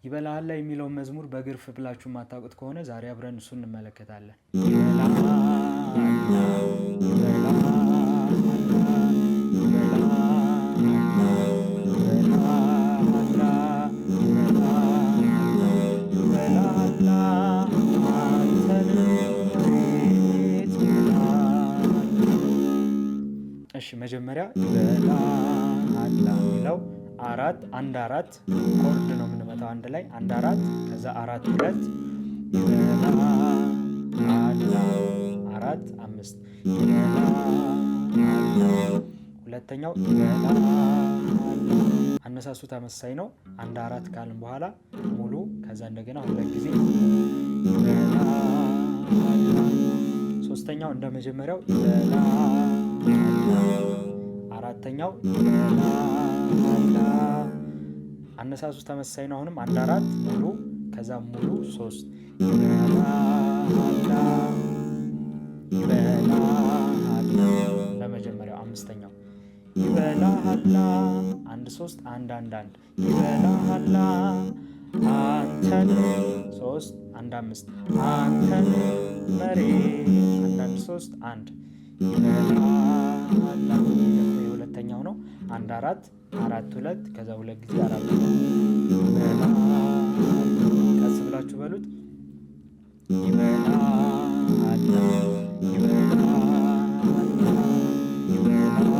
ይበላሃላ የሚለውን መዝሙር በግርፍ ብላችሁ የማታውቁት ከሆነ ዛሬ አብረን እሱን እንመለከታለን። ይበላሃላ አንተን መሬት ይበላሃላ። እሺ መጀመሪያ ይበላሃላ የሚለው አራት አንድ አራት chord ነው የምንመታው አንድ ላይ አንድ አራት ከዛ አራት ሁለት ይበላሃላ አራት አምስት ይበላሃላ። ሁለተኛው ይበላሃላ አነሳሱ ተመሳሳይ ነው። አንድ አራት ካልን በኋላ ሙሉ ከዛ እንደገና ሁለት ጊዜ ይበላሃላ። ሶስተኛው እንደ መጀመሪያው ይበላሃላ። አራተኛው ይበላሃላ። አነሳሱ ተመሳሳይ ነው። አሁንም አንድ አራት ሙሉ ከዛ ሙሉ ሶስት ይበላሃላ ይበላሃላ። ለመጀመሪያው አምስተኛው ይበላሃላ አንድ ሶስት አንድ አንድ አንድ ይበላሃላ አንተን ሶስት አንድ አምስት አንተን መሬት አንድ አንድ ሶስት አንድ ይበላሃላ። ደግሞ የሁለተኛው ነው። አንድ አራት አራት ሁለት ከዛ ሁለት ጊዜ አራት ሁለት ይበላሃላ። ቀስ ብላችሁ በሉት። ይበላሃላ ይበላሃላ ይበላሃላ